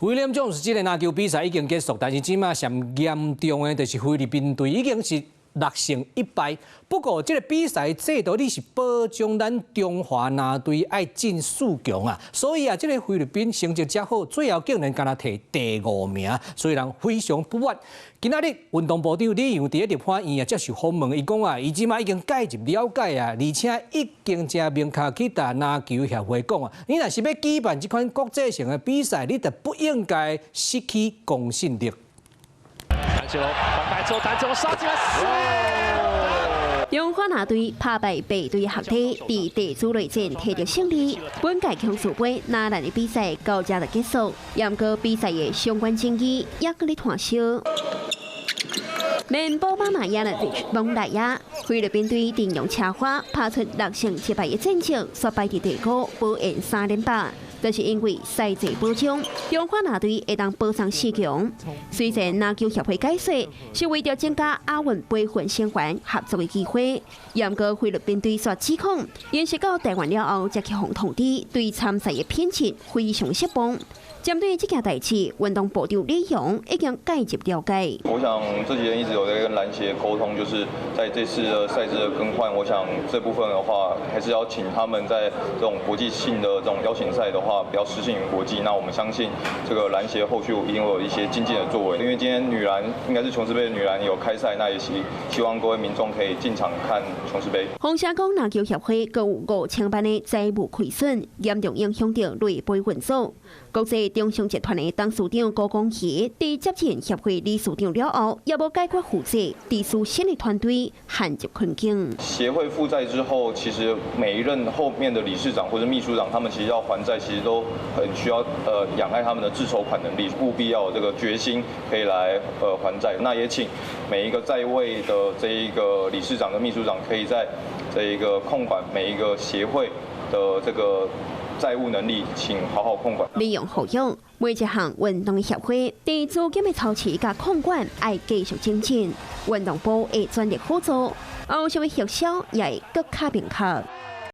威廉將是這个籃球比賽已經結束，但是這馬上嚴重的就是菲律賓隊已經是6勝1敗。不過這个比賽制度你是保障咱中華籃隊愛進四強啊，所以啊，這个菲律賓成績遮好，最後竟然干焦提第五名，所以人非常不滿。今仔日運動部長李洋佇立法院啊接受訪問，伊講啊，伊這馬已經介入了解啊，而且已經誠明確去共籃球協會講啊，你若是欲舉辦這款國際性的比賽，你就不應該失去公信力。譚志龍防敗之後，譚志龍殺進來。中華籃隊拍敗白隊學弟，佇地主內戰提著勝利。本屆瓊斯盃男籃的比賽到這就結束，毋過比賽的相關爭議猶閣咧湠燒。連寶馬馬亞人攏來啊！菲律賓隊陣容奢華，拍出6勝7敗的戰績，煞排佇第五，保贏三連敗。就是因為賽制保障，中華籃隊會當保送四強。雖然籃球協會解說是為著增加亞運培訓成員合作的機會，毋過菲律賓隊煞指控，𪜶是到台灣了後才去予通知，對參賽的品質非常失望。針對這件代誌，運動部長李洋已經介入了解。我想這幾天一直有在跟籃協溝通，就是在這次的賽制的更換，我想這部分的話，還是要請他們在這種國際性的這種邀請賽的話，不要失信於國際。那我們相信這個籃協後續一定會有一些精進的作為。因為今天女籃應該是瓊斯盃的女籃有開賽，那也希望各位民眾可以進場看瓊斯盃。風聲講籃球協會閣有5000萬的財務虧損，嚴重影響著內部運作。國際中商集團的董事長高廣喜佇接任協會理事長了後，也無解決負債，致使新的團隊陷入困境。協會負債之後，其實每一任後面的理事長或者秘書長，他們其實要還債，其實都很需要仰賴他們的自籌款能力，務必要有這個決心可以來還債。那也請每一個在位的這一個理事長跟秘書長，可以在這一個控管每一個協會的這個債務能力，請好好控管。利用呼籲每一項運動的協會，佇資金的籌持佮控管愛繼續精進，運動部會全力輔助，後續的核銷也會閣較明確。